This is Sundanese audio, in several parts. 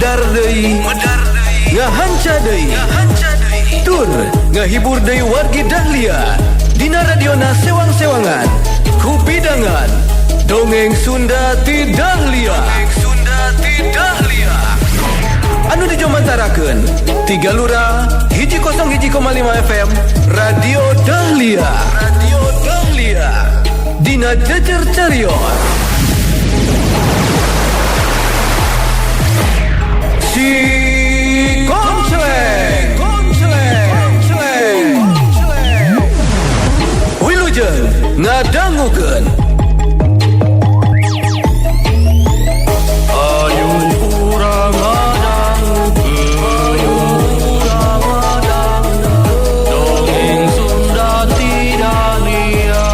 Medar deui, ngahanca deui, tur ngahibur deui wargi Dahlia dina radiona sewang-sewangan kupidangan Dongeng Sunda ti Dahlia. Dongeng Sunda ti Dahlia anu dijomantarakeun Tiga Lura 101,5 FM Radio Dahlia. Radio Dahlia dina Jejer Carios Si Konceleng. Konceleng. Konceleng. Wilujeng ngadangukeun. Ayo urang ngadangukeun, urang ngadangukeun dongeng Sunda ti Dahlia.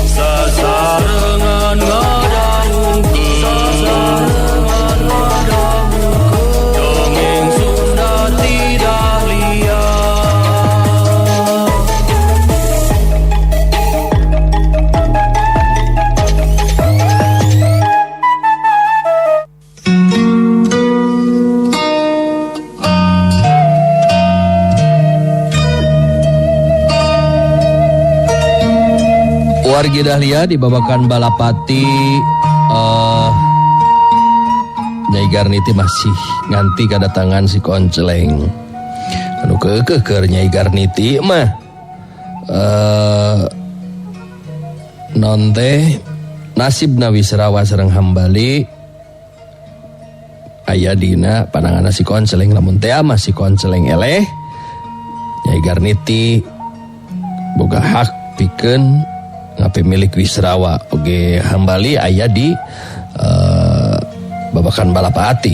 Sasarengan ngadangukeun, sasarengan ngadangukeun dongeng Sunda ti Dahlia. Wargi Dahlia dibabakan Balapati, Nyai Garniti masih nganti kedatangan si Konceleng. Anu keukeuh keur Nyai Garniti mah non teh nasibna Wisrawa sareng Hambali aya dina pananganna si Konceleng. Lamun teh mah si Konceleng eleh, Nyai Garniti boga hak pikeun ngapi milik Wisrawa oge Hambali aya di babakan Balapati.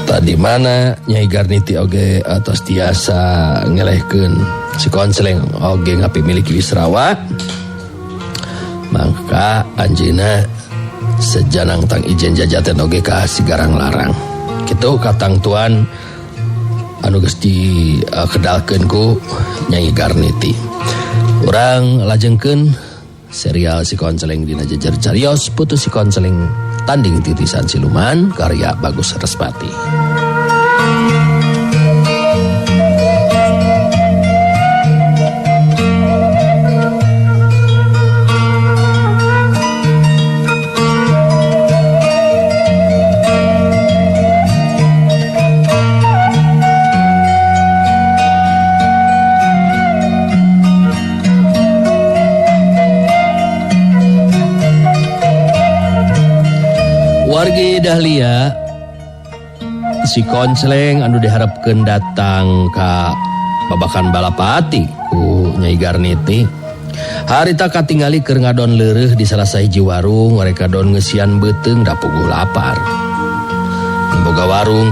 Tadi mana Nyai Garniti oge atos tiasa ngelehkeun si Konceleng oge ngapi milik Wisrawa, maka anjeunna sejanang tang ijen jajaten oge ka si Garang Larang. Kitu katangtuan anu geus di kedalkeun ku Nyai Garniti. Urang lajengkeun serial Si Konceleng dina Jejer Carios Putu Si Konceleng Tanding Titisan Siluman karya Bagus Respati. Wargi Dahlia, si Konceleng anu diharapkeun datang ka babakan Balapati ku Nyai Garniti. Harita katingali keur ngadon leureuh di salah sahiji warung, mereka don ngeusian beuteung da puguh lapar. Boga warung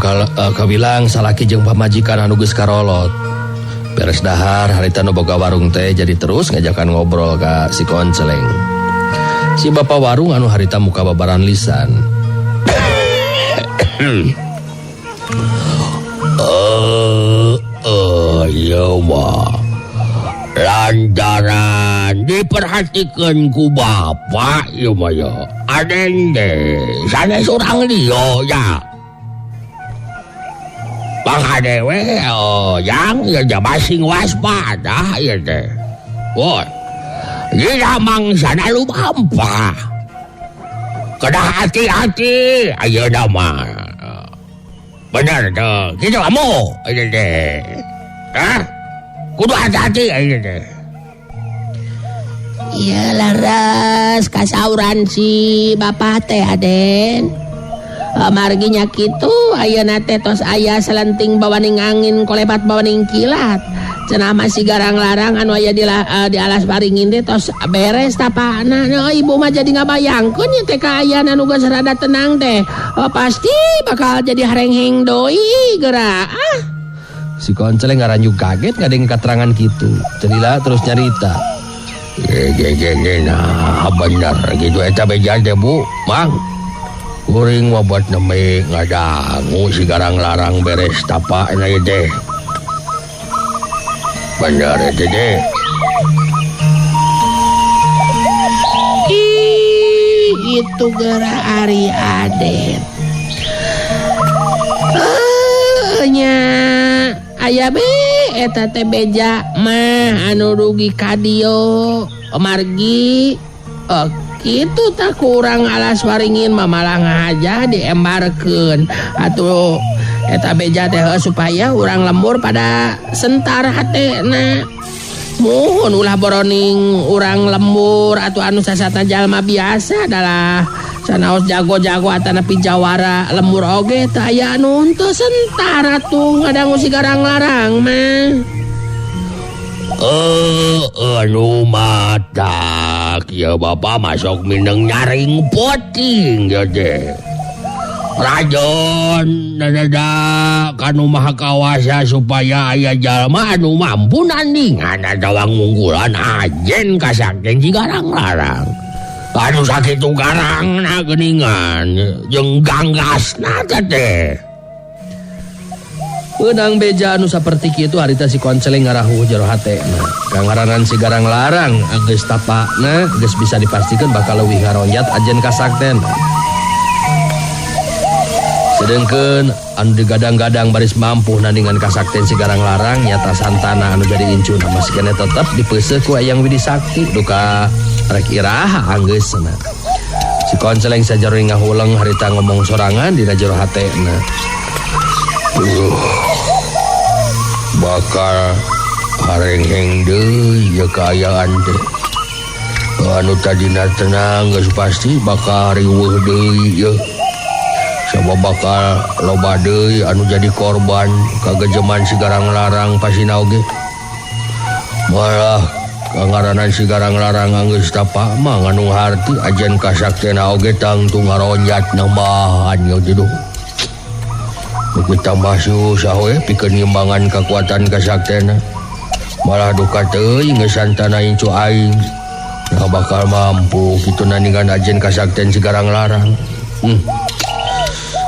kawilang salaki jeung pamajikan anu geus karolot. Beres dahar harita nu boga warung teh jadi terus ngajakan ngobrol ka si Konceleng. Si bapak warung anu harita muka babaran lisan. Iya mah lantaran diperhatikan ku bapak iya mah ya. Aden deh sanes urang liya ya. Bang adewe oh, yang ya masing waspada ya teh. Woi, gila mangsana lumampah. Kedah hati-hati ayeuna mah. Bener tuh, gitu kamu ayeuna teh. Hah? Kudu hati-hati ayeuna teh. Iya laras kasauran si bapak teh Aden. Marginya kitu ayeuna teh tos aya selenting bawaning angin kolepat bawaning kilat. Cenah mah si Garang Larang anu aya di alas waringin teh tos beres tapana. Nah, ibu mah jadi ngabayangkeun nya teh kaayaan anu geus rada tenang teh. Oh, pasti bakal jadi harengheng deui geura. Ah. Si Konceleng ngaranjug kaget ngadeng katerangan kitu. Jadilah terus nyarita. Ge nah bener gitu eta beja teh Bu, Mang. Kuring mah buat nembe ngadangu si Garang Larang beres tapakna ieu teh. Bener eta teh. Kitu geura ari Aden. Nya aya be eta teh beja mah anu rugi ka dieu margi kitu tak kurang alas waringin mah malah ngahaja diembarkeun atuh eta beja teh supaya urang lembur pada sentar hatena. Muhun ulah boroning urang lembur atau anu sasatna jalma biasa adalah sanaos jago-jago atanapi jawara lembur oge teu aya anu henteu sentar atuh ngadangu si Garang Larang mah. Anu matak ya bapak masuk mineng nyaring poting ya teh. Rajon dada kanu maha kawasa supaya aya jalma anu mampu nandingan atawa ngunggulan ajen kasakten si Garang Larang. Anu sakitu garangna geuningan jeung ganggasna teh. Meunang beja anu saperti kitu harita si Konceleng ngarahuh jero hatena. Kangaranan si Garang Larang geus tapakna geus bisa dipastikan bakal leuwih ngaronjat ajen kasakten. Sedengkeun anu digadang-gadang baris mampu nandingan kasakten si Garang Larang nyata santana anu jadi incuna masih kene tetep dipeuseuh ku Eyang Widi Sakti duka rek iraha anggeusna. Si Konceleng sajaroning ngahuleng harita ngomong sorangan dina jero hatena. Bakal harengheng deui ieu kaayaan teh. Anu tadina tenang geus pasti bakal riweuh deui ieu. Sabab bakal loba deui anu jadi korban kagejeman si Garang Larang pasina oge. Malah kangaranan si Garang Larang anggeus tapa mah ngandung harti ajen kasaktena oge tangtu ngaronjat nambahan ieu teh duh. Beuki tambah susah we pikeun ngimbangan kakuatan kasaktena. Malah duka teuing geus santana incu aing. Nah bakal mampu kitu nandingan ajen kasakten si Garang Larang.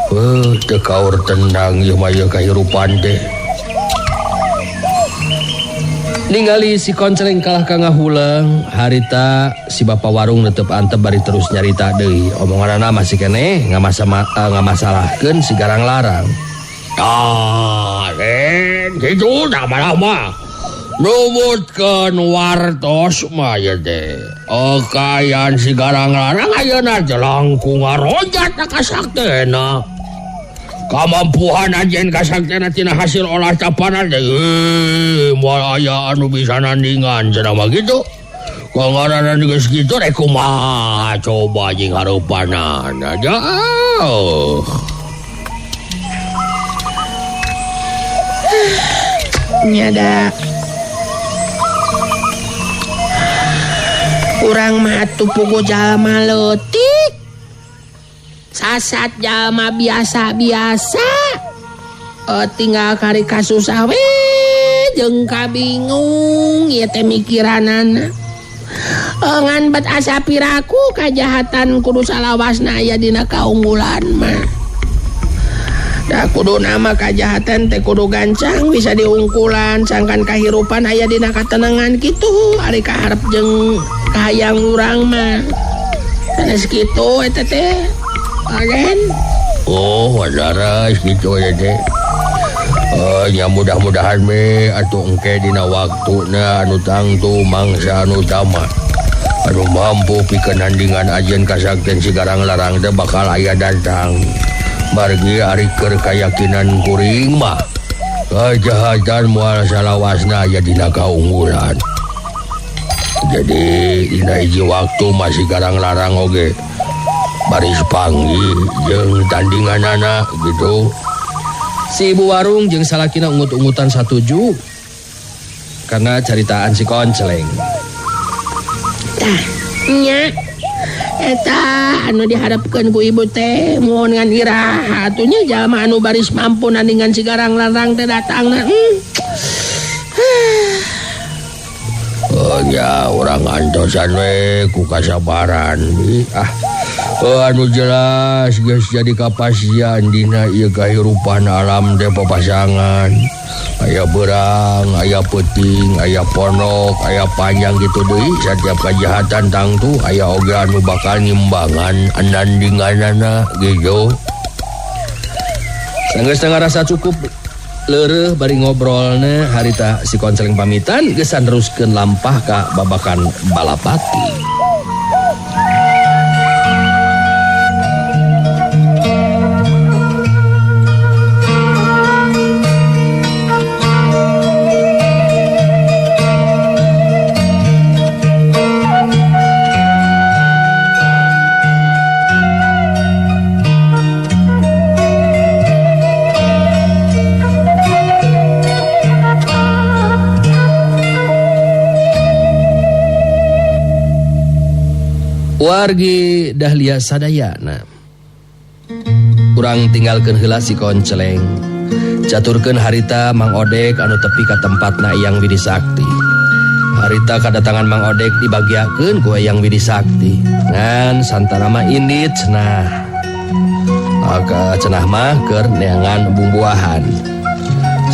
Teu kaur tenang ieu mah ieu kahirupan teh. Ningali si Konceleng kalah ka ngahuleng, harita si bapa warung netep antep bari terus nyarita deui. Omonganana masih keneh ngamasalahkeun si Garang Larang. Tah, kitu tah malah mah. Numutkeun wartos mah ieu teh. Kaayaan si Garang Larang ayeuna teh langkung ngaronjat kasaktena. Kamampuhan ajen kasaktena tina hasil olah tapana teh moal aya anu bisa nandingan cenah mah kitu. Kangaranan geus kitu rek kumaha coba jeung hareupanana jauh. Nya da urang mah atuh puguh jalma leutik. Sasat jalma biasa-biasa. Tinggal kari kasusah we jeung kabingung ieu teh mikiranana. Ngan bet asa piraku kajahatan kudu salawasna aya dina kaunggulan mah. Da kudu nama kajahatan teh kudu gancang bisa diungkulan sangkan kahirupan aya dina katenangan kitu ari kaharep jeung kahayang urang mah. Sanes kitu eta teh. Agen. Oh, wajaras kitu ya teh. Ya mudah-mudahan me atuh engke dina waktuna anu tangtu mangsa anu utama. Anu mampu pikeun nandingan ajen kasakten si Garang Larang teh bakal aya datang. Margi ari keur kayakinan kuring mah kajahatan moal salawasna aya dina kaunggulan. Jadi dina hiji waktu masih Garang Larang oge baris panggih jeung tandinganana gitu. Si ibu warung jeung salakina ungut-ungutan satuju karena caritaan si Konceleng. Tah, nya eta anu diharapkeun ku ibu teh muhun ngan iraha atuh nya jalma anu baris mampu nandingan si Garang Larang teh datangna. Oh ya urang antosan we ku kasabaran. Ah. Anu jelas geus jadi kapasian dina ieu kahirupan alam teh papasangan. Aya beurang, aya peuting, aya pondok, aya panjang gitu deui. Setiap kejahatan tangtu aya oge anu bakal nyimbangan andandinganana gitu. Sanggeus ngarasa cukup leureuh bari ngobrolna harita si Konceleng pamitan geus neruskeun lampah ka babakan Balapati. Wargi Dahlia sadayana kurang tinggalkeun heula si Konceleng. Caturkeun harita Mang Odek anu tepi ka tempatna Eyang Widi Sakti. Harita kadatangan Mang Odek dibagiakeun ku Eyang Widi Sakti. Ngan santana mah indit cenah. Maka cenah mah keur neangan bumbuahan.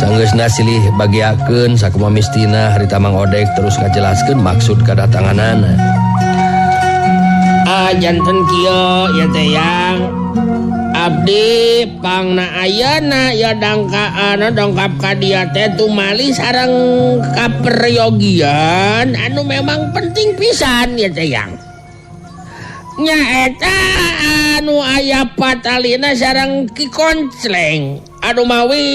Sanggeusna silih bagiakeun sakumaha mistina harita Mang Odek terus ngajelaskeun maksud kadatanganana. Janten kieu ya teh yang abdi pangna ayeuna ya dangkaana dongkap ka dieu teh tumali sareng kaperyogian anu memang penting pisan ya teh yang nyaeta anu aya patalina sareng Ki Koncleng anu mawi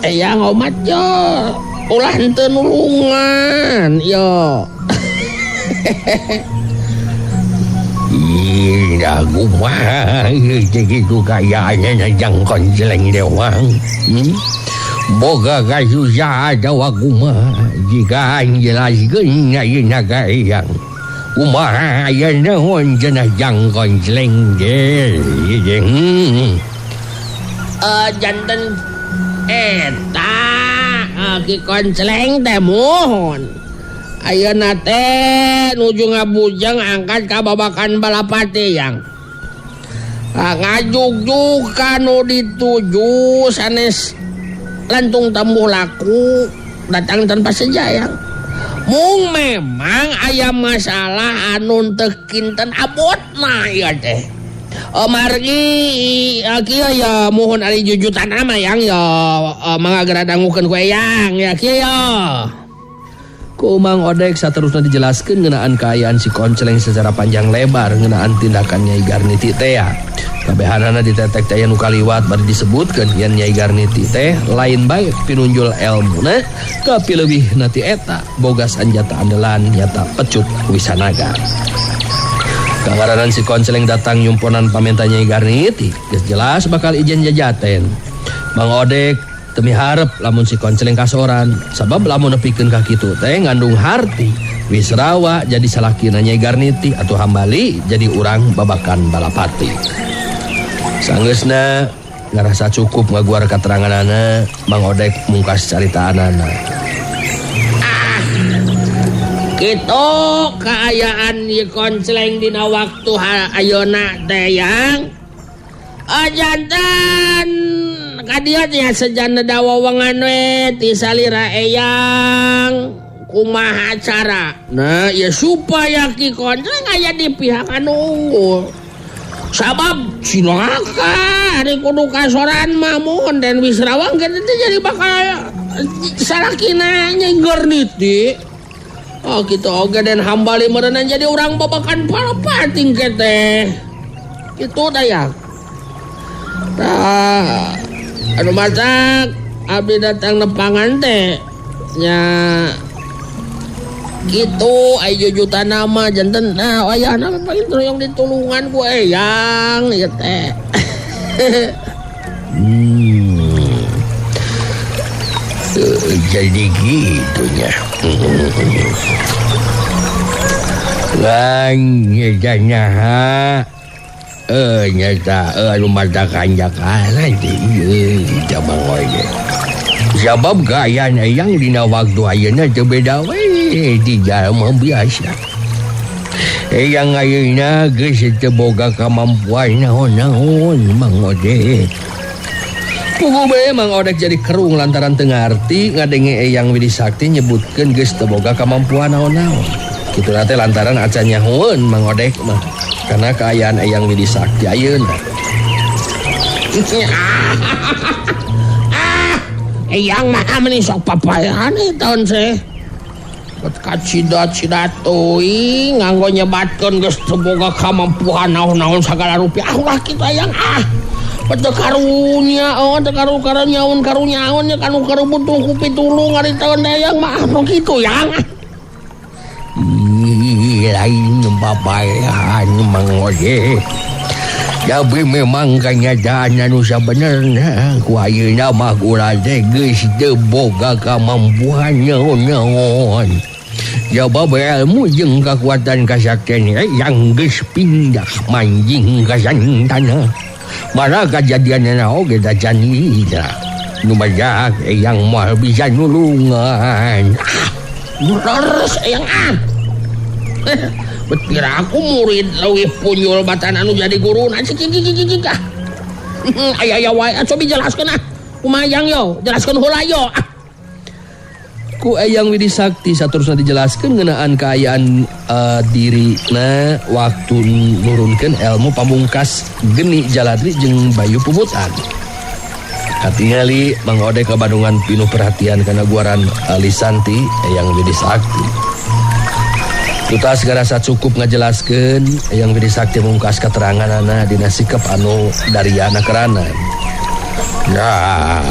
eyang omat yo ulah henteu nulungan yo. Ih, kumaha gitu kayaknya jang Konceleng dewang. Boga kasusah atawa kumaha jika jelaskeun ayeuna ka eyang. Kumaha ayeuna cenah jang Konceleng ge. Janten eta Ki Konceleng teh muhun. Ayeuna teh nuju ngabujeng angkat ka babakan Balapati yang ngajugjug kanu dituju sanes lantung tambuh laku datang tanpa seja yang mung memang aya masalah anu teu kinten abotna ieu teh. Margi kieu ya muhun ari jujutan mah yang ya mangga geura dangukeun ku eyang ya kieu ya. Ku Mang Odek saterusna dijelaskeun ngeunaan kaayaan si Konceleng secara panjang lebar ngeunaan tindakan Nyai Garniti teh. Kabehanana ditetek teh nu kaliwat bari disebutkeun yen Nyai Garniti teh lain bae pinunjul elmuna tapi leuwih na ti eta boga sanjata andalan nyata pecut Wisanaga. Kangaranan si Konceleng datang nyumponan pamenta Nyai Garniti geus jelas bakal ijen jajaten. Mang Odek temi harep lamun si Konceleng kasoran sabab lamun nepikeun ka kitu teh ngandung harti Wisrawa jadi salakina Nyai Garniti atau hambali jadi urang babakan Balapati. Sanggeusna ngarasa cukup ngaguar kateranganana Mang Odek mungkas caritaanana. Kitu kaayaan Nyi Konceleng dina waktu ayeuna teh yang jantan kadieu nya sejana dawawangan we ti salira eyang kumaha cara nah ya supaya Ki Konceleng aya di pihak anu unggul sabab cilaka ari kudu kasoran mah mun den Wisrawang kitu teh jadi bakal salakina Nyai Garniti. Oh kitu oge den hambali meureunna jadi urang babakan Balapati teh kitu tah. Tah, anu matak abdi datang nepangan teh nya gitu aya jujutan nama janten nah wayahna paling hoyong ditulungan ku eyang ieu teh. Jadi gitunya. Lang nyata nyata anu mata kanjakalan ieu Mang Odek. Sabab kaayaan eyang dina waktu ayeuna teu beda we di jalma biasa. Eyang ayeuna geus teu boga kamampuan naon-naon Mang Odek. Puguh bae Mang Odek jadi kerung lantaran teu ngarti ngadenge Eyang Widhi Sakti nyebutkeun geus teu boga kamampuan naon-naon. Kitu teh lantaran acan nyahoeun Mang Odek mah karena kaayaan Eyang Widhi Sakti ayeuna. Ah, Eyang mah meni sok papayan tahun seh. Kacida-cida teuing nganggo nyebatkeun geus teu boga kamampuan naon-naon sagala rupiah. Ah ulah kitu Eyang ah. Teu karunya, oh teu karu-karunyaun karunyaun nya kanu karubutuh ku pitulung ari taun Eyang mah nu kitu Yang. Ih, lain papayan Mang Odek. Tapi memang kenyataan anu sabenerna ku ayeuna mah kula teh geus teu boga kamampuan naon-naon. Jabab ilmu jeung kakuatan kasaktian Eyang geus pindah manjing ka santana. Mara kajadianna oge tacan lila. Nu bajak Eyang moal bisa nulungan. Leres Eyang ah. Betira aku murid leuwih punjul batan anu jadi guru na cik cik cik ah. Aya aya wae cobi jelaskeun ah. Kumaha Yang yo? Jelaskeun heula yo ah. Ku Eyang Widhi Sakti saterusna dijelaskeun ngeunaan kaayaan dirina waktu nurunkeun ilmu pamungkas geni Jaladri jeung Bayu Puputan. Katingali Mang Odek ka Bandungan pinuh perhatian kana guaran Lisanti Eyang Widhi Sakti. Tutas garasa cukup ngajelaskeun Eyang Widhi Sakti mungkas keteranganana dina sikap anu dariana kerana. Nah,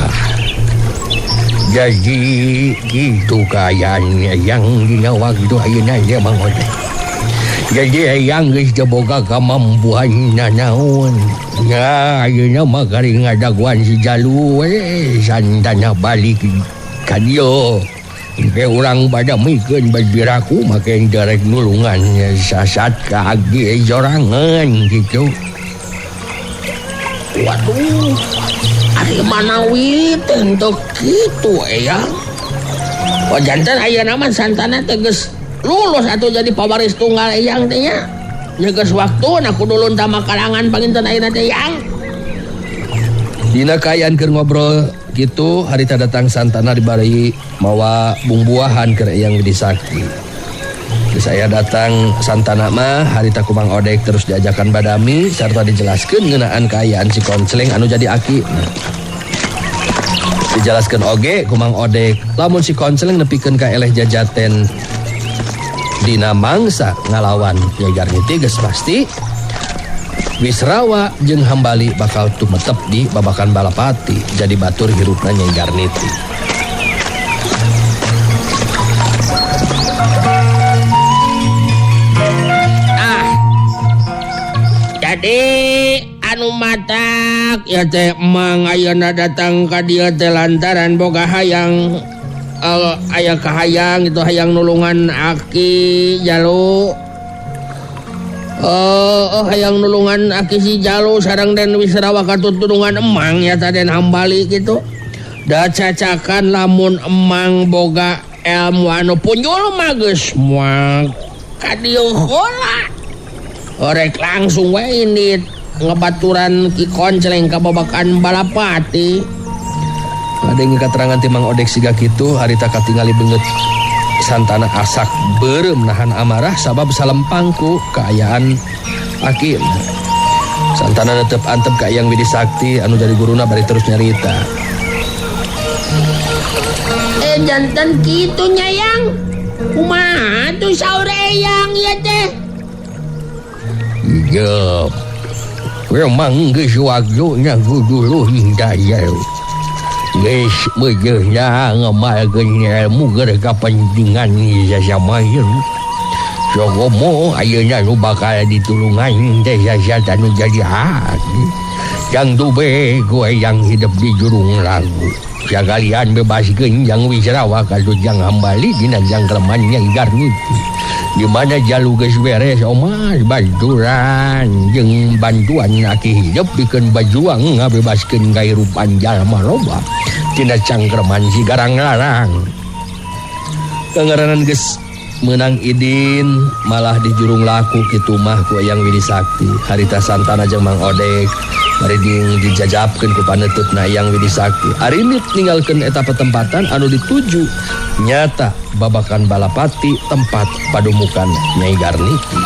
jadi gitu kaayaan Eyang dina waktu ayeuna ye Mang Odek. Jadi Eyang geus teu boga kamampuan nanaon. Ya ayeuna mah kari ngadaguan si Jalu we santana balik ka dieu. Engke urang pada mikeun bajiraku make derek nulungan sasat ka abdi sorangan gitu. Waduh, ari manawi teh henteu kitu Eyang. Oh janten ayeuna mah santana teh geus lulus atuh jadi pawaris tunggal Eyang teh nya. Nya geus waktuna kudu luntah makalangan panginten ayeuna teh Eyang. Dina kaayaan keur ngobrol gitu harita datang santana dibari mawa bumbuahan keur Eyang Widhi Sakti. Geus aya datang santana mah harita ku Mang Odek terus diajakan badami sarta dijelaskeun ngeunaan kaayaan si Koncleng anu jadi aki. Dijelaskeun oge ku Mang Odek lamun si Koncleng nepikeun ka eleh jajaten dina mangsa ngalawan Nyai Garniti geus pasti Wisrawa jeung Hambali bakal tumetep di babakan Balapati jadi batur hirupna Nyai Garniti. Ah, jadi anu matak ya teh Mang ayeuna datang ka dieu teh lantaran boga hayang aya kahayang itu hayang nulungan aki Jalu. Oh, hayang nulungan aki si Jalu sareng den Wisrawa katutulungan emang ya ta den Hambali gitu. Da cacakan lamun emang boga ilmu anu punjul mah geus moal ka dieu heula. Rek langsung we indit ngebaturan Ki Koncleng ka babakan Balapati. Ngadenge katerangan ti Mang Odek siga kitu harita katingali beungeut santana asak beureum nahan amarah sabab salempangku kaayaan aki. Santana netep antep ka Eyang Widhi Sakti anu jadi guruna bari terus nyarita. Janten kitu nya Yang. Kumaha tuh saur Eyang ieu teh? Iya. Memang geus waktuna kudu leuwih daya. Geus meujeuhna ngamalkeun ilmu keur kapentingan sasama ieu. Sogomo ayeuna nu bakal ditulungan teh sasat anu jadi hati. Jang dube ku Eyang hidup di jurung lagu. Sakalian bebaskeun Jang Wisrawa katut Jang Hambali dina jangkreman Nyai Garniti. Di mana Jalu geus beres omas banturan jeung bantuan aki hidup pikeun bajuang ngabebaskeun kahirupan jalma loba tina cangkreman si Garang Larang. Kangaranan geus Menang idin malah dijurung laku kitu mah ku Eyang Widi Sakti. Harita Santana jeung Mang Odek bari dijajabkeun ku paneuteup-na Eyang Widi Sakti. Arinit ninggalkeun eta petempatan anu dituju nyata Babakan Balapati tempat padumukan Nyai Garniti.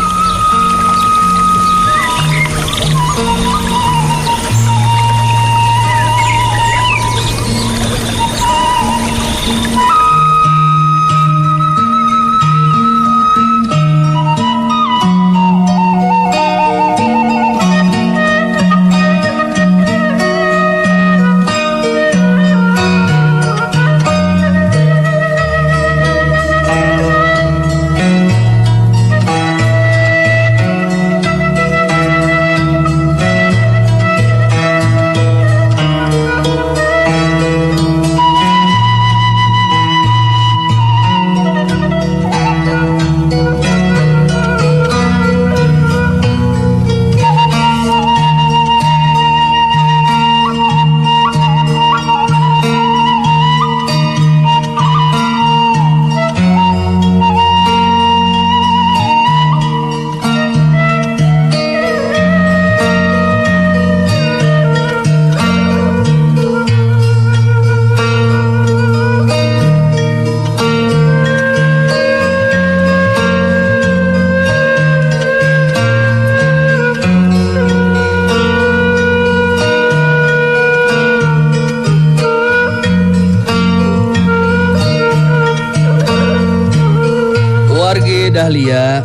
Dahlia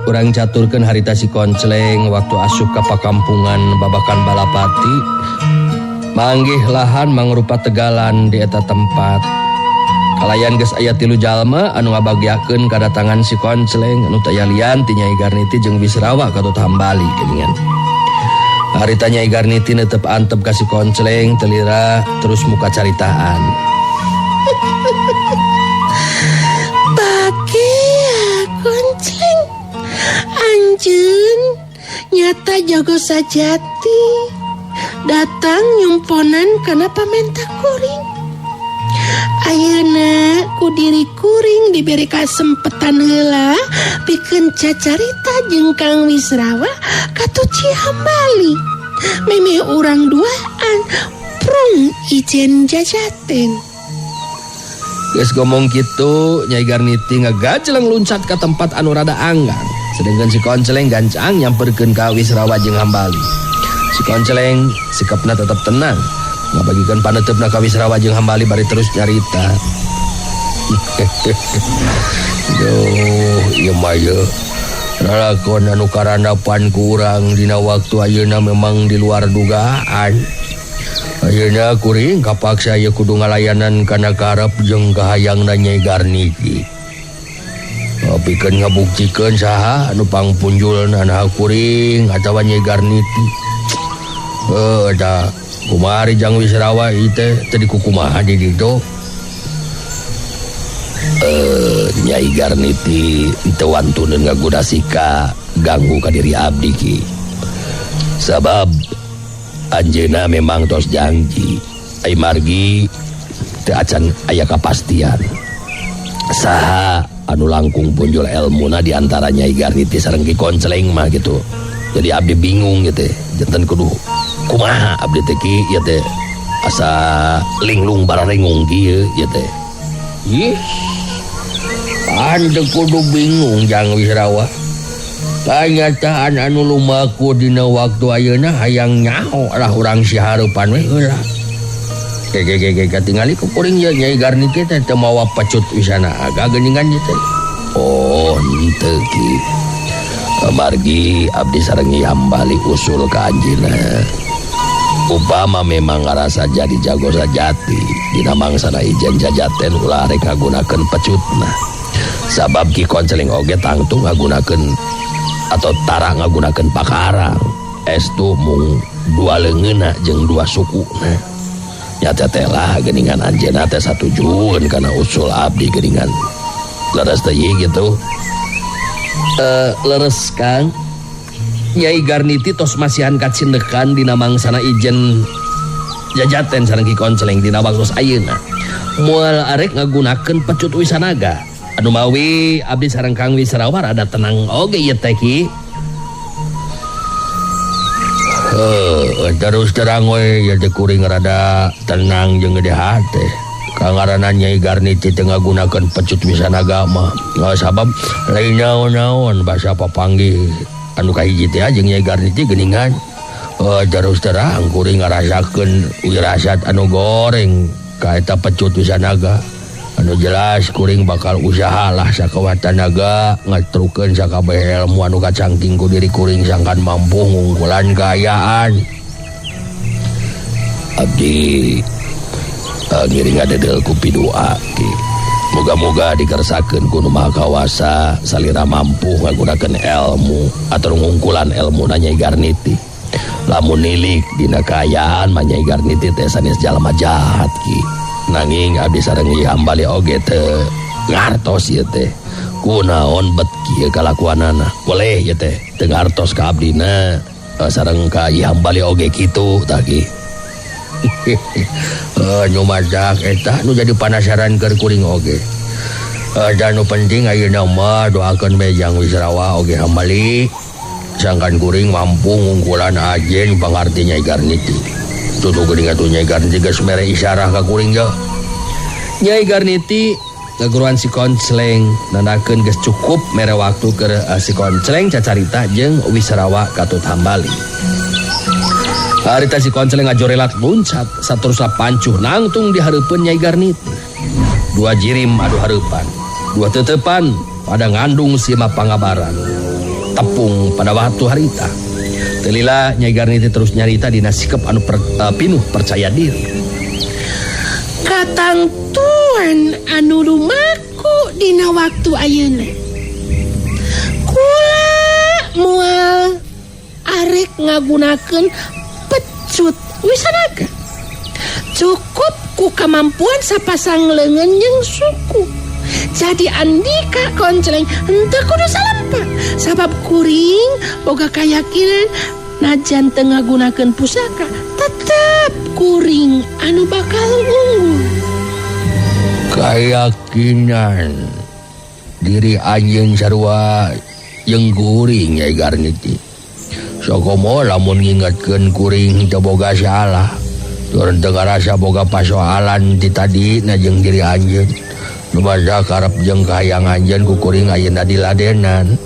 kurang caturkeun harita si Koncleng waktu asup ka pakampungan Babakan Balapati manggih lahan mangrupa tegalan di eta tempat. Kalayan geus aya 3 jalma anu ngabagiakeun kadatangan si Koncleng anu taya lian ti Nyai Garniti jeung Wisrawa katut hambali geuningan. Harita Nyai Garniti netep antep ka si Koncleng telira terus muka caritaan. Koncleng anjeun nyata jago sajati datang nyumponan kana pamenta kuring. Ayeuna ku diri kuring diberi kasempetan heula pikeun cacarita jeung Kang Wisrawa katuci hambali. Memeh urang duaan prung ijen jajaten. Geus ngomong kitu, Nyai Garniti ngagajeleng luncat ka tempat anu rada anggang. Sedengkeun si Koncleng gancang nyamperkeun ka Wisrawa jeung Hambali. Si Koncleng sikapna tetep tenang, ngabagikeun paneuteup-na ka Wisrawa jeung Hambali bari terus nyarita. Duh, ieu mah ye. Lalakon anu karandapan ku urang dina waktu ayeuna memang di luar dugaan. Ayeuna kuring kapaksa ieu kudu ngalayanan kana karep jeung kahayangna Nyai Garniti. Pikeun ngabuktikeun saha anu pangpunjulna naha kuring atawa Nyai Garniti. Da kumari jang Wisrawa ieu teh teu dikukumaha di ditu. Nyai Garniti teu wantuneun ngagoda sika ganggu ka diri abdi ki. Sabab anjeunna memang tos janji ai margi teu acan aya kapastian saha anu langkung punjul elmuna di antara Nyai Garniti sareng Ki Koncleng mah gitu. Jadi abdi bingung gitu, janten kudu kumaha abdi teh ki ieu teh asa linglung bararengung kieu ieu teh. Ih, ande kudu bingung jang Wisrawa. Kanyataan anu lumaku dina waktu ayeuna hayang nyaho lah urang si hareupan we heula. Ge katingali ku kuring ye Nyai Garniti teh teu mawa pecut wisana aga geuningan ye teh. Oh, henteu ki. Margi abdi sareng Hambali usul ka anjeunna. Upama memang ngarasa jadi jago sajati dina mangsana ijen jajaten ulah rek ngagunakeun pecutna. Sabab Ki Koncleng oge tangtu ngagunakeun atau tara ngagunakeun pakarang. Estu mung dua leungeunna jeung dua sukuna. Nyata teh lah geuningan anjeunna teh satujueun kana usul abdi geuningan. Leres teh gitu. Leres Kang. Nyai Garniti tos masihan kacindekan dina mangsana ijen jajaten sareng Ki Koncleng dina waktos ayeuna. Moal arek ngagunakeun pecut wisanaga. Anu mawi abdi sareng Kang Wisrawa rada tenang oge ieu teh Ki. Terus terang we ieu teh kuring rada tenang jeung gede hate. Kangarana Nyai Garniti teu ngagunakeun pecut Wisanaga mah. Sabab lain naon-naon basa papanggih anu kahiji teh jeung Nyai Garniti geuningan. Terus terang kuring ngarasakeun wirasat anu goreng ka eta pecut Wisanaga. Anu jelas kuring bakal usaha lah sakuat tanaga ngatrukeun sakabeh ilmu anu kacangking ku diri kuring sangkan mampu ngungkulan kaayaan. Abdi ngiring ngadedel ku pidua ki. Moga-moga dikersakeun ku Nu Maha Kawasa salira mampu ngagunakeun ilmu atau ngungkulan ilmu na Nyai Garniti. Lamun nilik dina kaayaan mah Nyai Garniti teh sanes jalma jahat ki. Nanging abdi sareng Nyi Hambali oge teu ngartos ieu teh. Kunaon bet kieu kalakuanana? Boleh ieu teh teu ngartos ka abdina sareng ka Nyi Hambali oge kitu tah ki. Nyumadak eta nu jadi panasaran keur kuring oge. Dan nu penting ayeuna mah doakeun we jang Wisrawa oge Hambali. Sangkan kuring mampu ngungkulan ajen pangarti Nyai Garniti. Tutu geuning atuh Nyai Garniti geus mere isyarah ka kuring ge. Nyai Garniti ngaguruan si Koncleng nandakeun geus cukup mere waktu keur si Koncleng cacarita jeung Wisrawa katut Hambali. Harita si Koncleng ngajorelat luncat saterusna pancuh nangtung di hareupeun Nyai Garniti. Dua jirim adu hareupan, dua tetepan pada ngandung sima pangabaran. Tepung pada waktu harita. Telila Nyai Garniti terus nyarita dina sikep anu pinuh percaya diri. Katangtuan anu lumaku dina waktu ayeuna. Kula moal arek ngagunakeun pecut Wisanaga. Cukup ku kamampuan sapasang leungeun jeung suku. Jadi andika Koncleng henteu kudu salempa. Sabab kuring boga kayakinan najan teu ngagunakeun pusaka tetep kuring anu bakal unggul. Kayakinan diri anjeun sarua jeung kuring Nyai Garniti. Sokomo lamun ngingetkeun kuring teu boga salah. Turun teu ngarasa boga pasoalan ti tadi na jeung diri anjeun. Lumaja karep jeung kahayang anjeun ku kuring ayeuna diladenan.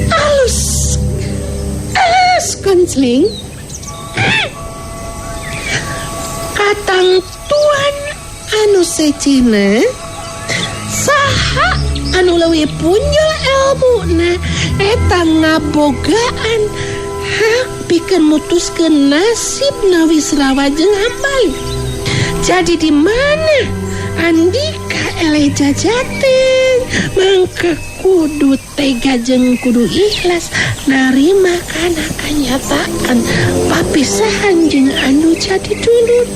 Alus. Alus Koncleng. Katangtuan anu secina saha anu leuwih punjul elmuna eta ngabogaan hak pikeun mutuskeun nasib Wisrawa jeung Hambali. Jadi di mana andika eleh jajating mangka kudu tega jeung kudu ikhlas narima kana kanyataan papisahan jeung anu jadi dulur.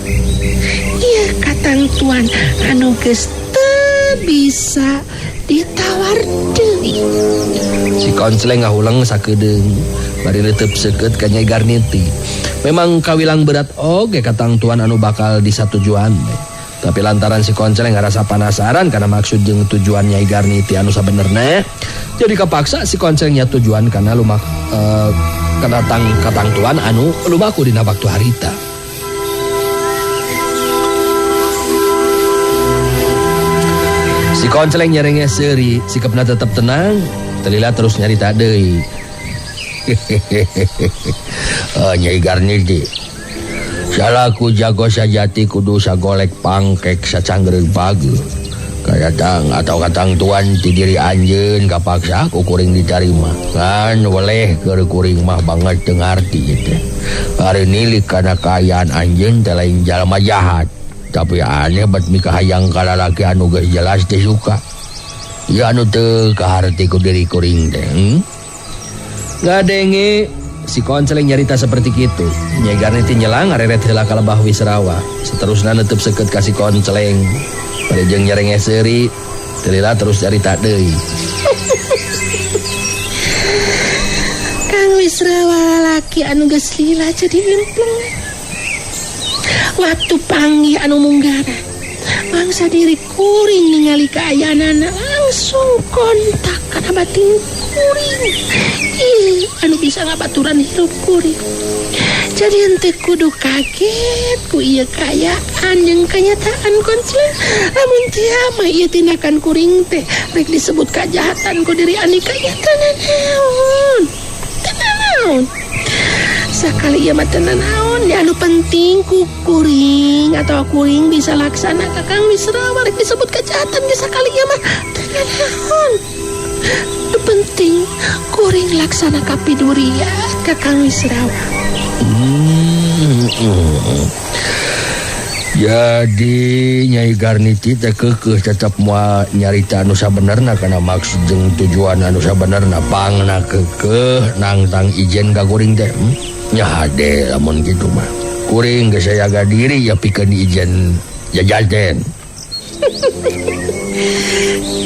Ieu katangtuan anu geus teu bisa ditawar deui. Si Koncleng ngahuleng sakedeung bari reuteub seukeut ka Nyai Garniti. Memang kawilang berat oge katangtuan anu bakal disatujuan teh. Tapi lantaran si Koncleng ngarasa panasaran karena maksud jeung tujuan Nyai Garniti anu sabenerna, jadi kapaksa si Konclengnya tujuan karena lumak kana katangtuan anu lumaku dina waktu harita. Si Koncleng nyerenge seuri, sikapna tetep tenang, telila terus nyarita deui. Nyai Garniti, salaku jago sajati kudu sagolek pangkek sacanggereung page. Kayatang atau katangtuan ti diri anjeun kapaksa ku kuring ditarima. Kan weleh keur kuring mah banget teu ngarti ieu teh. Ari nilik kana kaayaan anjeun teh lain jalma jahat. Tapi aneh bet mikahayang ka lalaki anu geus jelas teh suka. Ieu anu teu kaharti ku diri kuring teh. Ngadenge si Koncleng nyarita seperti kitu. Nyai Garniti nyelang ngareret heula ka lebah Wisrawa. Seterusna neuteub seukeut ka si Koncleng. Bari jeung nyerenge seuri, telila terus carita deui. Kang Wisrawa lalaki anu geus lila jadi impleng. Waktu panggih anu munggara. Mangsa diri kuring ningali kaayaanana langsung kontak kana batin kuring. Ih, anu bisa ngabaturan hirup kuring. Jadi henteu kudu kaget ku ieu kaayaan jeung kanyataan Koncleng. Lamun tia mah ieu tindakan kuring teh rek disebut kajahatan ku diri Andika nya teu nanaon. Teu nanaon. Sakali ieu mah teu nanaon, ya anu penting ku kuring atau kuring bisa laksana ka Kang Wisrawa rek disebut kajahatan ge sakali ieu mah teu nanaon. Nu penting kuring laksana kapiduriat ka Kang Wisrawa. Jadi Nyai Garniti teh keukeuh tetep moal nyarita anu sabenerna kana maksud jeung tujuan anu sabenerna pangna keukeuh nangtang ijen ka kuring teh. Nya hade lamun kitu mah. Kuring geus sayaga diri ya pikeun ijen jajaten.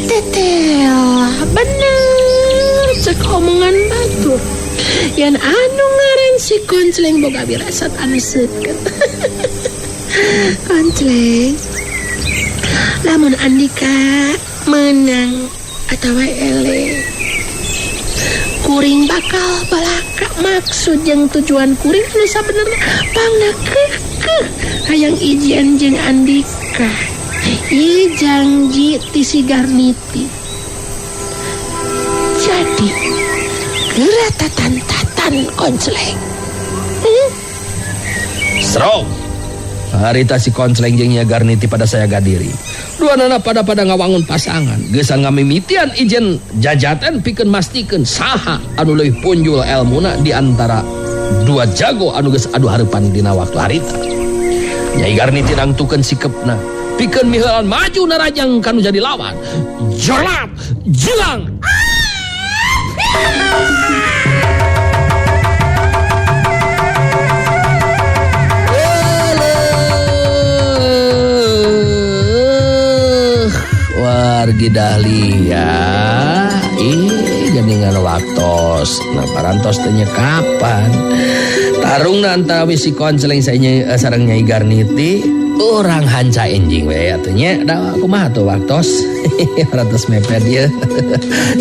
Tetel bener cek omongan batur. Yan anu ngaran si Koncleng boga wirasat anu seukeut. Koncleng, lamun Andika menang atawa eleh, kuring bakal balaka maksud jeung tujuan kuring anu sabenerna pangna keukeuh hayang ijian jeung Andika. Ieu janji ti si Garniti. Jadi geura tatan-tatan Koncleng. Serong. Harita si Koncleng jeung Nya Garniti pada sayaga diri. Dua nana pada ngawangun pasangan. Geusan ngamimitian ijen jajaten pikeun mastikeun saha anu leuwih punjul elmuna di antara dua jago anu geus adu hareupan dina waktu harita. Nyai Garniti nangtukeun sikepna pikeun miheulan maju narajang kanu jadi lawan. Jelat, jelang. Wargi Dahlia, ih geningan waktos, nah parantos teh nya kapan? Tarungna antara si Koncleng sareng Nyai Garniti, urang hanca enjing we atuh nya, da kumaha tuh waktos? Parantos mepet ieu.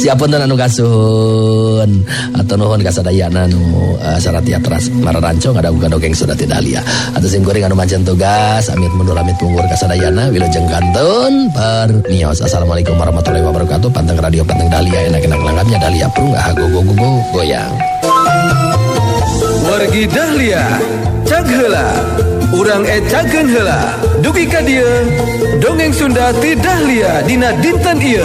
Siapun anu kasuhun atau nuhun ka sadayana nu saratia teras mararanco ngadagukan dongeng Sunda ti Dahlia. Atuh sim kuring anu mancen tugas amit mundur amit punggur ka sadayana wilujeng kantun permios. Assalamualaikum warahmatullahi wabarakatuh. Panteng radio panteng Dahlia enak-enak langgamnya Dahlia prung ah go go go go goyang. Wargi Dahlia, cag heula. Urang ecakeun heula. Dugi ka dieu, dongeng Sunda ti Dahlia dina dinten ieu.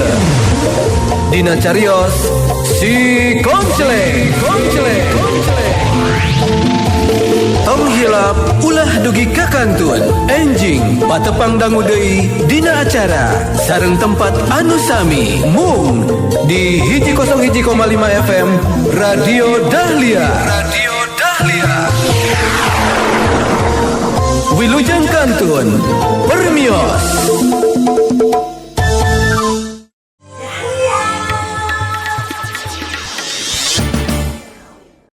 Dina carios si Koncleng, Koncleng, Koncleng. Tong hilap ulah dugi ka kantun. Enjing patepang dangu deui dina acara sareng tempat anu sami mung di 101,5 FM Radio Dahlia. Radio Dahlia. Wilujeng kantun permios.